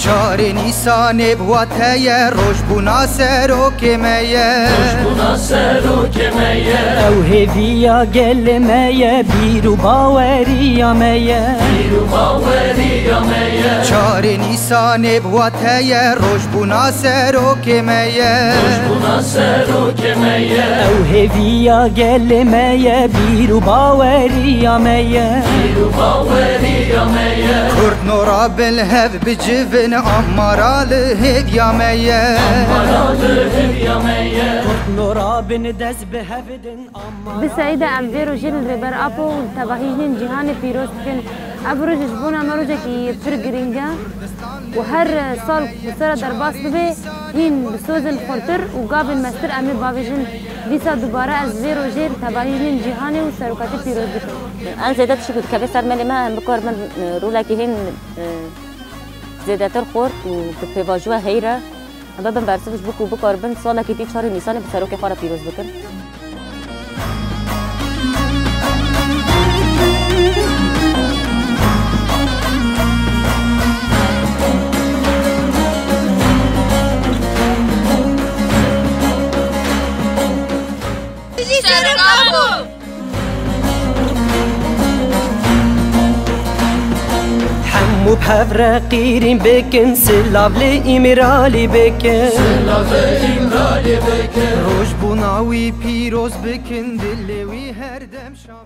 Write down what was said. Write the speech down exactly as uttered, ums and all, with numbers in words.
Çarê Nîsanê bi we te ye, rojbûna serokê me ye. Rojbûna serokê me ye. Ew hêviya gelê me ye, bîr û baweriya me ye. Bîr û baweriya me ye. Çarê Nîsanê bi we te ye, rojbûna serokê me ye. Rojbûna serokê me ye. Ew hêviya gelê me ye, bîr û baweriya me ye. Bîr û baweriya me ye. Kurd nora bin li hev bicivin, amara li hêviya me ye. Amara li hêviya me ye. Kurd nora bin dest bi hev din, amara. Bi Seîde em vê rojê li Rêber Apo û li tevahîjinên cîhanê pîroz dikin. Ev roj ji bona me rojekî pir girîng e û her sal ku sera derbas bibe, hîn bi sozên xurtir û gavên mestir em ê bavêjin. Dîsa dubare ez vê rojê li tevahîjinên cîhanê û serokatî pîroz dikim. Em zêde tişt ku dikeve ser melê me, em bikaribin, e, rolekî hîn, e, zêdetir xurt û bi pêvajoya heyre. Em bibin bersiv ji bo ku bikaribin salekî dî çarê Nîsanê bi serokê xwe re pîroz bikin. Hemû bi hev re qîrîn bikin, silav li Îmralî bikin. Silav li Îmralî bikin. Rojbûna wî pîroz bikin, dilê wî her dem şa